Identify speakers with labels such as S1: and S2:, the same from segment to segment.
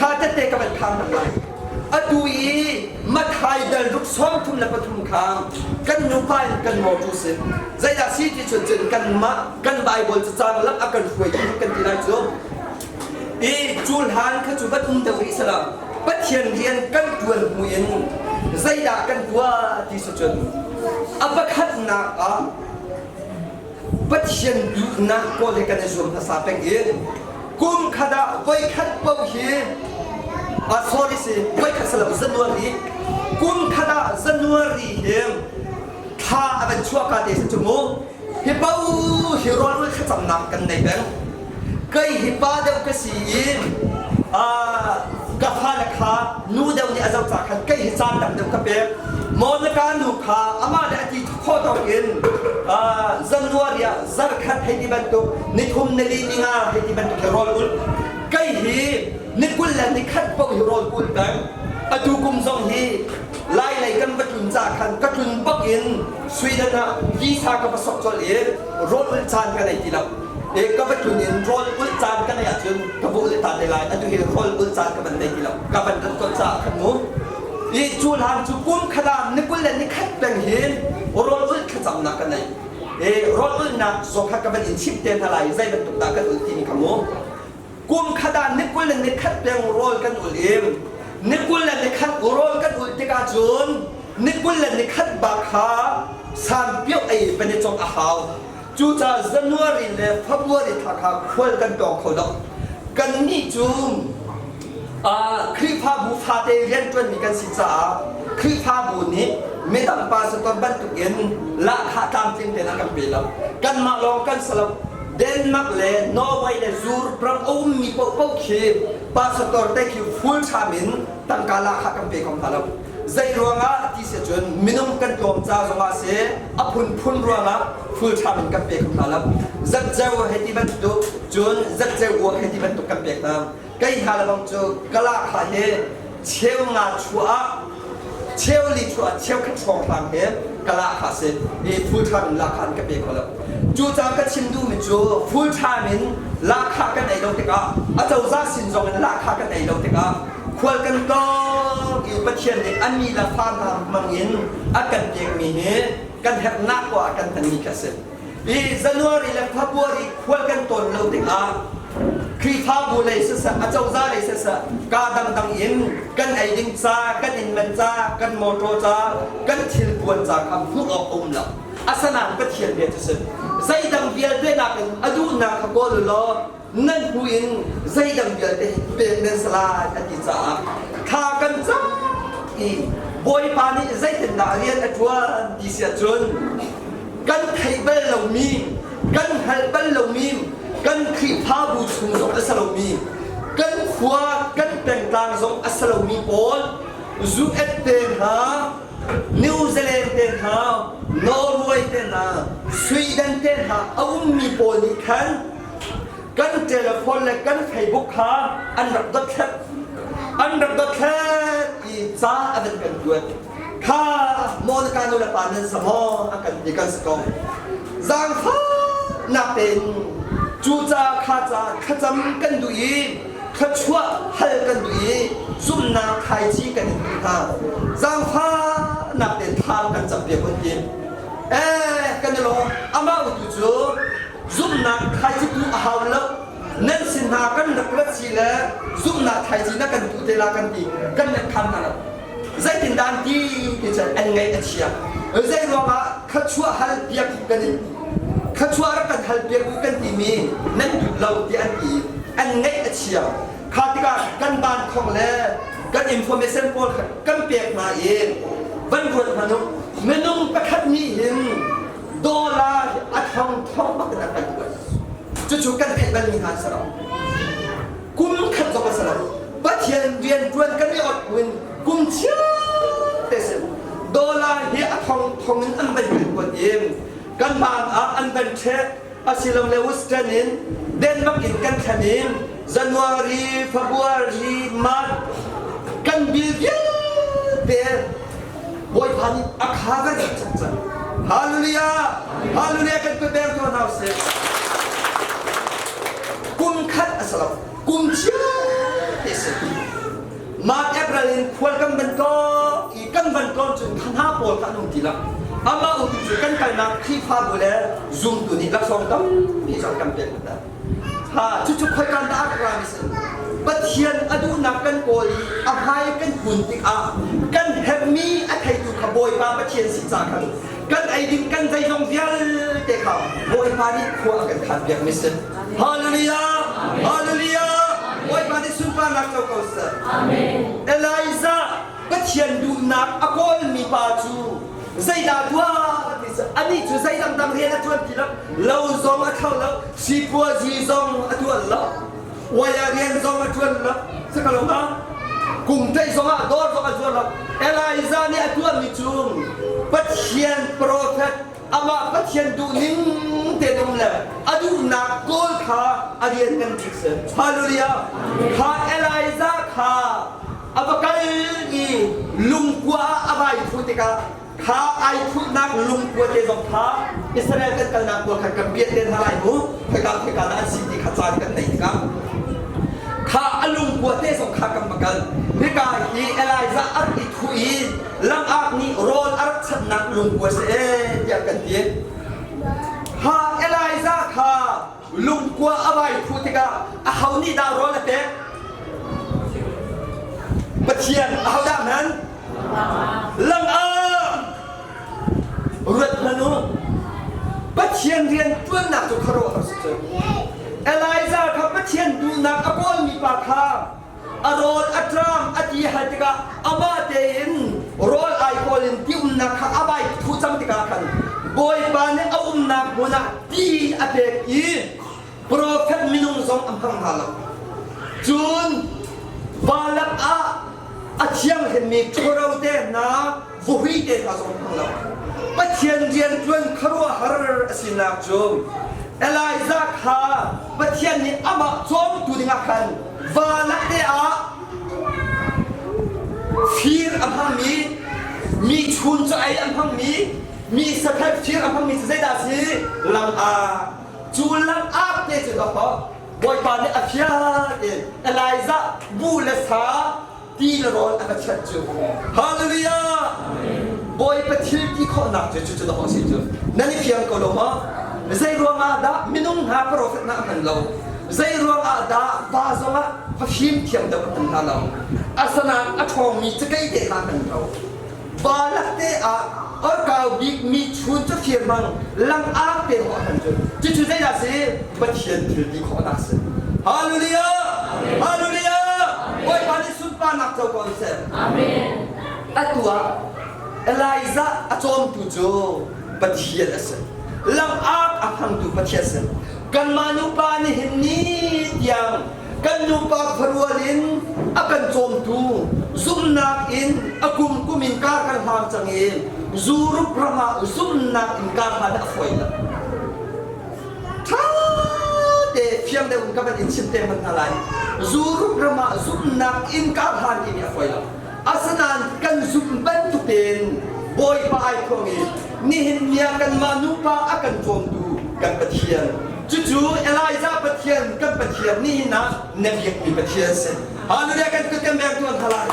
S1: Kha tette ka van khang hna lai. Atu i Mathai dal ruk 33 kha kan nupa in kan mawṭu si. Zeidah si ti cun cun kanmah kan Bible cacang lak a kan hruaitu kan ti lai cu. I cu hlan kha cu van um deuh rih selaw Pathian rian kan ṭuan hnu in zeidah kan tuah ti si cun a pakhatnak ah Pathian duhnak kawl hi kan i zuam hmasa peng i kum khat ah voikhat paoh hi ah sorry si voikhat si lo January kum khat ah January hi thla a van chuah ka te si cu mu hi paoh hi rawl thlacamnak kan nei peng kei hi pa deuh ka si i ka fale kha nu deuh nih a zoh ca khan kei hi caan tam deuh ka pek Monica nu kha amah le a ti khawh tawk in January ah zarkhat hei ti bantuk nithum nili ninga hei ti bantuk hi rawl ul kei hi ni 20 le nikhat paoh hi rawl kul peng atu kum zong hi lai lei kan va tlun ca khan ka tlun bak in Sweden ah visa ka va sok colh i rawl ulh caan ka nei ti lo e ka va tlun in rawl ulh caan ka neih ahcun ka va ulh ta te lai atu hi rawl ulh caan ka van nei ti lo ka van rat colh caah khan mu i cu hlan cu kum khat ah ni 20 le ni khat peng hin rawl ulh thlacamnak ka nei e rawl ulhnak zong kha ka van in chimh te hna lai zei bantuk dah kan ulh timi kha mu Kum khat ah ni 20 le ni khat peng rawl kan ul i ni 20 le ni khat rawl kan ul tikah cun ni 20 le ni khat bak kha sanpioh ei van i cawk a hau. Cucaah January le February thla kha khual kan tawng kho lo. Kannih cu Khrihfabu fate rianṭuanmi kan si caah Khrihfabu nih midang pastor bantukin lahkhah tlamtling tein a kan pe lo. Kanmah lawng kan si lo. Denmark le Norway le Europe ram a ummi paohpaoh khi pastor te khi full time in tangka lahkhah kan pe kho hna lo. Zei ruangah ti si cun minung kan tlawm ca zongah si a phunphun ruangah full time in kan pe kho hna lo. Zatceu hei ti bantuk cun zatceu uak hei ti bantuk kan pek hna. Kei hna le bang cu ka lahkhah hi cheu nga chuah ah cheu li chuah cheu khat hrawnghrang he ka lahkhah si i full time in lahkhah an ka pe kho lo. Cucaah ka chim duhmi cu full time in lahkhah kan ei lo tikah acozah sin zong in lahkhah kan ei lo tikah khual kan tlawng i Pathian nih a mi le fa hna hmang in a kan pekmi hi kan herhnak ko ah kan hmanmi kha a si. I January le February khual kan tawn lo tikah Khrihfabu lei siseh, acozah lei siseh, kaa dangdang in kan ei ding ca, kan inn man ca, kan motor ca, kan thil puan ca kha hmuh awk a um lo. Asanain Pathian bia cu si. Zeidang vialte nakin a duhnak kha kawl u law nan hnu in zeidang vialte hi pek nan si lai a ti caah thla kan cam i Bawipa nih zeitindah rian a ṭuan ti si ahcun kan theih bal lomi kan hngalh bal lomi kan Khrihfabu chung zong a si lomi kan khua kan pengtlang zong a si lomi pawl zu-et te hna New Zealand te hna Norway te hna Sweden te hna a ummi pawl nih khan kan telephone le kan Facebook kha an rak dothlat an rak dothlat i ca a van kan kuat kha Monica nu le pa nan sa maw a kan ti kan si ko zaangfahnak tein cu ca kha ca thlacam kan duh i thluachuah hal kan duh i zumhnak thlaici kan in duh hna zaangfahnak tein thla kan cam piak un ti eh kan i lawm amah tu cu Zumhnak thlaici tu a hau lo. Nan sin hna kan rak rat si le zumhnak thlaici na kan tu te la kan ti kan let khan hna lo. Zeitindah an ti ti cun an ngaih a chia. Zei ruangah thluachuah hal piak kan in thluachuah rak kan hal piak u kan timi nan duh lo ti an ti an ngaih a chia. Kha tikah kan ban khong le kan information pawl kha kan pek hna i van ruat hmanh u minung pakhat nih hin dollar a thong thong bak in a kan kuat cucu kan theih balmi hna si lo kum khat zong a si lo Pathian rian tuan kan i ot in kum chiate si dollar hi a thong thong in an van kan kuat i kan bang ah an van ṭheh asilole Western in Denmark in kan thlen in January, February, March kan bil vialte Bawipa nih a kha kan cang cang. Hallelujah! Hallelujah kan pe beng tuah hna usih. Kum khat a si lo. Kum chia te si. si. March April in khual kan van tlawng i kan van tlawn cun hna pawl kha an um ti lo. Amah um cu kan kalnak Khrihfabu le zumtu nih laksawng tampi cu an kan pek hna. Ha cucu khoikan dah a rak rami si? Pathian a duhnak kan kawl i a hmai kan kun tikah kan herhmi a theitu kha Bawipa Pathian si ca khan kan ei ding kan zeizong vialte kha Bawipa nih khua a kan khan piakmi si. Hallelujah! Hallelujah! Bawipa nih sunparnak co ko seh. Amen. Elijah Pathian duhnak a kawlmi pa cu zeidah tuah ti cu anih cu zei dangdang rian a ṭuan ti lo lo zong a thlo lo sipuazi zong a ṭuan lo waya rian zong a ṭuan lo sakalo ma kum tei zong ah dawr zong a zuar lo Elijah nih a tuahmi cu Pathian prophet amah Pathian duhning te um le a duhnak kawl kha a rian kan bik si hallelujah kha Elijah kha a va kal i lungkua ah a vai phu tikah kha ai phutnak lungkua te zong kha Israel kan kalnak pawl khan kan piat te hna lai mu khoika khoika dah an si ti kha caan kan nei tikah kha a lungkua te zong kha kan va kal hika hi Elijah a rak i thu i langak nih rawl a rak chanhnak lungkua si ee tiah kan ti kha Elijah kha lungkua a vai phu tikah aho nih dah rawl a pek Pathian aho dah hman langak ruat hmanh u Pathian rian ṭuannak cu khuaruahhar si cu Elijah kha Pathian duhnak a kawlmi pa kha a rawl a ṭam a ti hal tikah amah tein rawl ai kawl in ti umnak kha a vai thuh cang tikah khan Bawipa nih a umnak hmun ah ti a pek i profet minung zong a hmang hna lo. Cun valak ah a thianghlimmi ṭhuro te hna vuhui te hna zong hmang lo. Pathian rianṭuan khuaruahhar a sinak cu Elijah kha Pathian nih amah cawmtu dingah khan valak te ah fir a hmangmi mi chun cu ei a hmangmi mi sathek fir a hmangmi cu zeidah a si lam ah cu lam ah te cu dawh Bawipa nih a fial in Elijah bu le sa ti le rawl a ka chiat cu hallelujah Bawipa thil ti khawhnak cu cucu dawh a si cu nan i fiang ko lo maw zei ruangah dah minung hna profet hna a hman lo zei ruangah dah va zongah fahim thiam deuh a hman hna lo asanain a ṭhawngmi cakei te hna hman lo balak te ah orkau bik mi chun cu fir hmang langak te hawh hman cu cucu zeidah si Pathian thil ti khawhnak si Hallelujah Hallelujah Bawipa nih sunparnak co ko seh Amen atu ah Elijah a cawmtu cu Pathian a si langak a hmangtu Pathian si kanmah nupa nihin ni tiang kan nupa khuarual in a kan cawmtu zumhnak in a kum kum in kar kan hlang cang i Zurup ram ah zumhnak in kar hlan a fawi lo ṭha te fiang deuh in ka van in chim te hmanh hna lai Zurup ram ah zumhnak in kar hlan timi a fawi lo Asinain kan zumh bantuk tein Bawipa ai khuang i nihin ni ah kanmah nupa a kan cawmtu kan Pathian cucu Elijah Pathian kan Pathian nihin ah na biakmi Pathian si. Hallelujah kan kut kan beng tuan hna lai.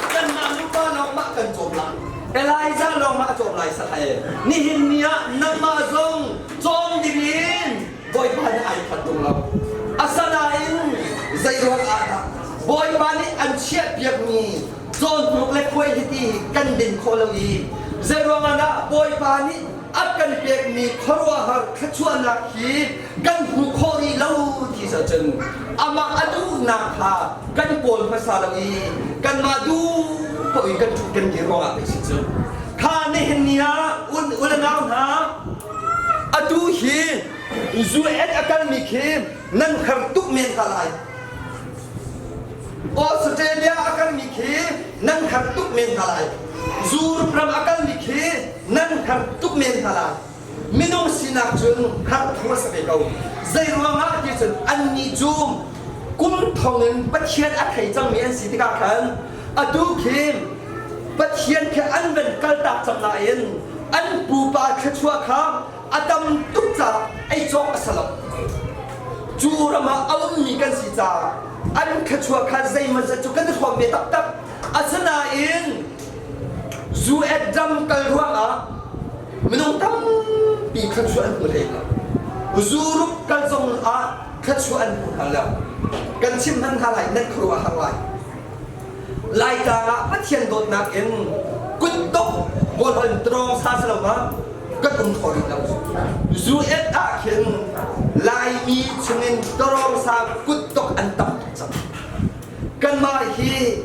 S1: Kanmah nupa lawng mah kan cawm lai. Elijah lawng mah a cawm lai sahlai. Nihin ni ah nangmah zong cawm dingin Bawipa nih ai khat tung lo. Asanain zeiruang ah dah Bawipa nih an chiahpiakmi cawhnuk le khuai hi ti kan din khawh lo i zeiruang ah dah Bawipa nih a kan pekmi khuaruahhar thluachuahnak hi kan hmuh khawh rih lo ti cun amah a duhnak kha kan kawl hmasa lo i kanmah duh paoh in kan ṭhut kan dir ruangah pei si cu kha nihin ni ah un u le nau hna Atu hi UN a kalmi khi nan har tuk men hna lai. Australia a kalmi khi nan har tuk men hna lai. Europe ram a kalmi khi nan har tuk men hna lai. Minung sinak cun har phung a si ve ko. Zei ruangah ti cun annih cu kum thong in Pathian a thei cangmi an si tikah khan atu khi Pathian khi an van kaltak cang nain an pupa thluachuah kha a tam tuk caah ei cawk a si lo. Cu ram ah a ummi kan si caah. An thluachuah kha zeimawzat cu kan i hrawm ve taktak. Asinain US ram kal ruangah minung tampi thluachuah an hmu hlei lo. Europe kal zong ah thluachuah an hmu hna lo. Kan chim hman hna lai, nan khuaruah har lai. Laitlang ah Pathian dawtnak in kutdok bawlhol trawng sa si lo ma kan um kho rih lo. US ah khin Laimi chungin trawng sa kutdok an tam tuk cang. Kanmah hi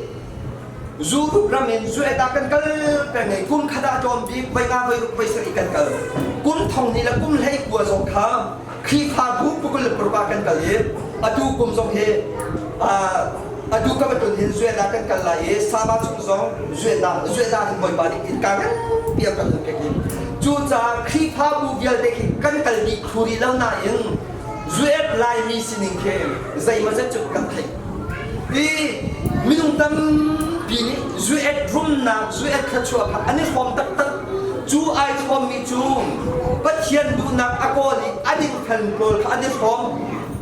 S1: Europe ram in US ah kan kal peng i kum khat ah tlawm bik voi nga voi ruk voi sarih kan kal. Kum thong ni le kum hlei kua zong kha Khrihfabu pukul le paruk ah kan kal i atu kum zong hi atu ka va tlun hin Zueda kan kal lai i Saba chung zong Zueda Zueda hin Bawipa nih innka nganpi a kan hun pek i cucaah Khrihfabu vialte khi kan kal dih thlu rih lo nain Zuet Laimi sining khi zeimawzat cu kan theih. I minung tampi nih Zuet rumnak, Zuet thluachuah kha an i hrawm taktak. Cu ai hrawmmi cu Pathian duhnak a kawl i a dingfel pawl kha an i hrawm.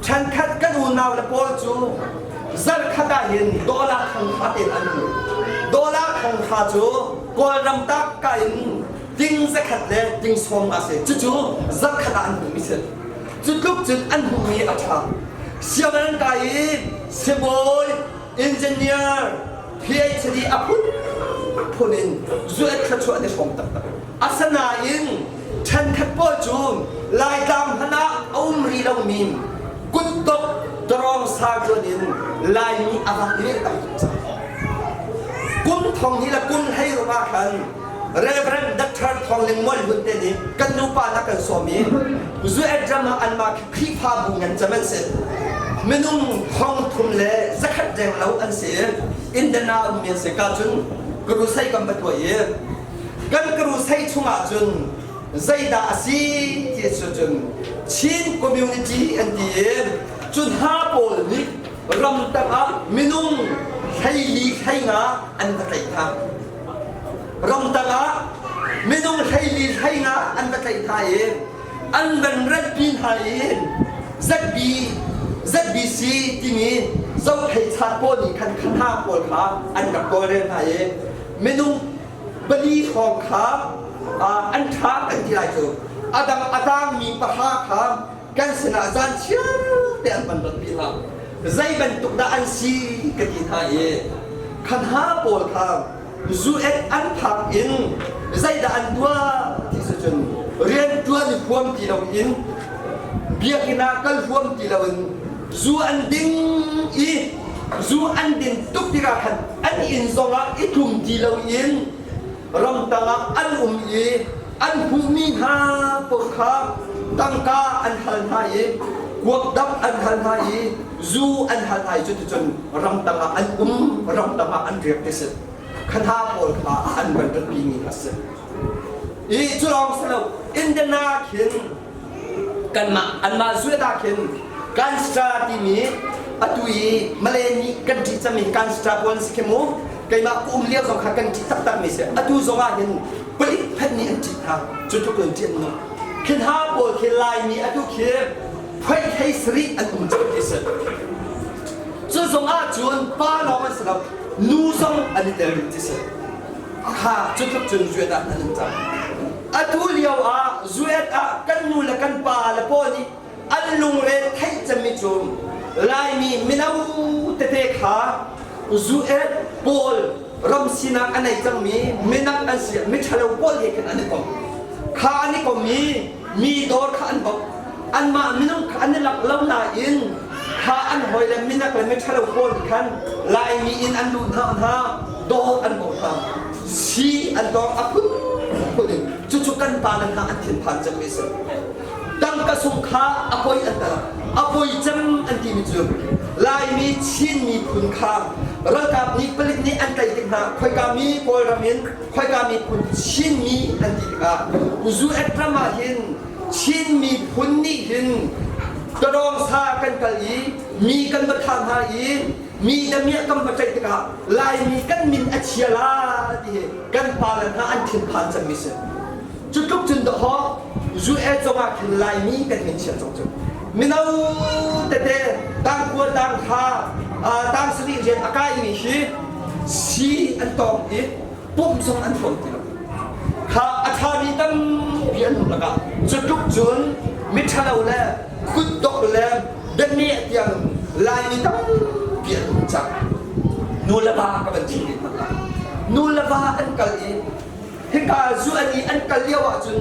S1: Ṭhenkhat kan unau le pawl cu zarkhat ah hin dollar thongkha tein an hmu. Dollar thongkha cu Kawlram tak in ting zakhat le ting sawm a si. Cucu zarkhat ah an hmuhmi si. Cu tluk cun an hmuhmi a ṭha. Sianginn an kai i sibawi, engineer, PhD a phunphun in zuet thluachuah an i hrawm taktak. Asinain ṭhenkhat pawl cu Laitlang hmanh ah a um rih lomi kutdok dawrong sa ṭuan in Laimi a vak len tam tuk cang. Kum thong hnih le kum 16 ah khan Reverend Dr. Thawng Ling Mual Hun te nih kan nupa na kan sawm i Zuet ram ah anmah khi Khrihfabu ngan cem an si. Minung thong thum le zakhat reng lo an si. Indana ummi an si ka cun crusade kan va tuah i kan crusade chungah cun zeidah a si ti cu cun Chin community an ti i cun hna pawl nih ramtang ah minung 14 hleinga an va tlaih hna. Ramtang ah minung 14 hleinga an va tlaih hna i an van ratpi hna i ZB ZBC timi zohthei chat pawl nih khan kha pawl kha an rak tawlrel hna i minung pali hrawng kha an ṭha kan ti lai cu a dang a tangmi pahra kha kan sinah zan chiar te an van ratpi hna zei bantuk dah an si ka ti hna i khan ha pawl kha zu ek an phak in zeidah an tuah ti si cun rian ṭuan i huam ti loin biakinn ah kal huam ti loin zu an ding i zu an din tuk tikah khan an inn zongah i tlum ti loin ramtang ah an um i an hmuhmi hna paoh kha tangka an hal hna i kuakdap an hal hna i zu an hal hna i cuticun ramtang ah an um ramtang ah an riak ti si khatha pawl kha an van ratpi mi a si i cu lawng si lo Indiana khin kanmah anmah zuet ah khin Kanstra timi atu i Malay nih kan ṭih cangmi Kanstra pawl an si khi mu keimah ka um lio zong kha kan ṭih taktak mi si atu zong ah hin palik phet nih an ṭih hna cu tluk in ṭih an nung khi hna pawl khi Laimi atu khi phoih hlei sarih an um cang ti si cu zong ah cun pa lawng an si lo nu zong an i tel rih ti si kha cu tluk cun zuet ah an um cang atu lio ah zuet ah kan nu le kan pa le pawl nih an lungre theih cemmi cu Laimi mino tete kha zuet pawl ram sinak a nei cangmi minak an si miṭhalo pawl he khan an i kom kha an i kom i mi dawr kha an bawmh anmah minung kha an i lak lo nain kha an hawi le minak le miṭhalo pawl nih khan Laimi in an luh hna hna dawr an bawmh hna si an tawng a phunphun in cucu kan pa le hna an thinphan cemmi a si tangka sung kha a poi an tal a poi cem an timi cu Laimi Chin miphun kha ralkap nih palik nih an tlaih tik hna khoika mi Kawlram in khoika miphun Chin mi an ti tikah US ram ah hin Chin miphun nih hin tadawng sa kan kal i mi kan va thah hna i mi damiah kan va tlaih tikah Laimi kan min a chia la ti hi kan pa le hna an thinphan cemmi si cu tluk cun dahawk US zongah khin Laimi kan min chia cang cu mino tete tangkua tangkha. Tang sarih rian a kaimi hi si an tawng i pumh zong an huam ti lo. Kha a ṭhami tampi an um lakah cutluk cun miṭhalo le kutdok le bianeh tiang Laimi tampi an um cang. Nu le va ka van chim rih hmanh lai. Nu le va an kal i hika zu an i an kal lio ahcun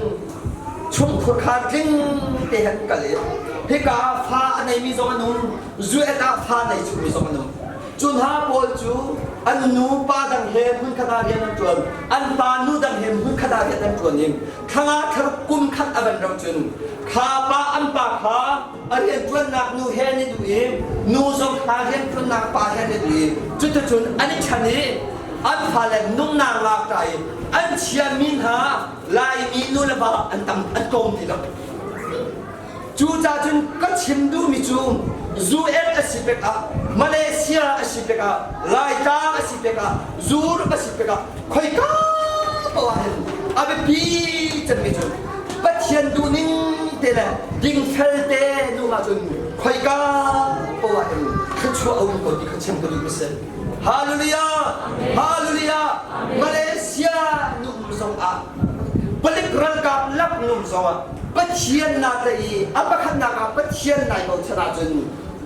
S1: chungkhur kha tling te an kal i hika fa a neimi zong an um, zu et ah fa nei chungmi zong an um. Cu hna pawl cu an nu pa dang he hmunkhat ah rian an ṭuan, an pa nu dang he hmunkhat ah rian an ṭuan i thla thlaruk kum khat a van rauh cun kha pa an pa kha a rianṭuannak nu he an i duh i nu zong kha rianṭuannak pa he an i duh i cuticun an i ṭhan i an fale nungnak ngakṭa i an chiami hna Laimi nu le va an tam an tlawm ti lo. Cucacun ka chim duhmi cu UN a si pek ah, Malaysia a si pek ah, Laitlang a si pek ah, Europe a si pek ah, khoika paoh ah hin a biapi cemmi cu Pathian duhning te le dingfel te nu ahcun khoika paoh ah hin thluachuah a um ko ti kha chim ka duh mi si. Hallelujah! Hallelujah! Malaysia nu um zong ah palik ralkap lak num zong ah Pathian naa tlaih i a pakhatnak ah Pathian nai bochan ahcun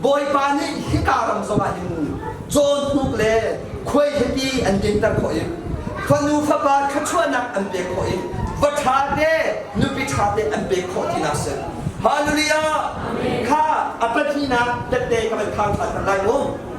S1: Bawipa nih hika ram zongah hin cawhnuk le khuaihliti an dinter khawh i fanu fapa thluachuahnak an pek khawh i va ṭha te nupi ṭha te an pek khawh tinak si. Hallelujah! Kha a pahnihnak tette ka van khang ṭhan lai mu.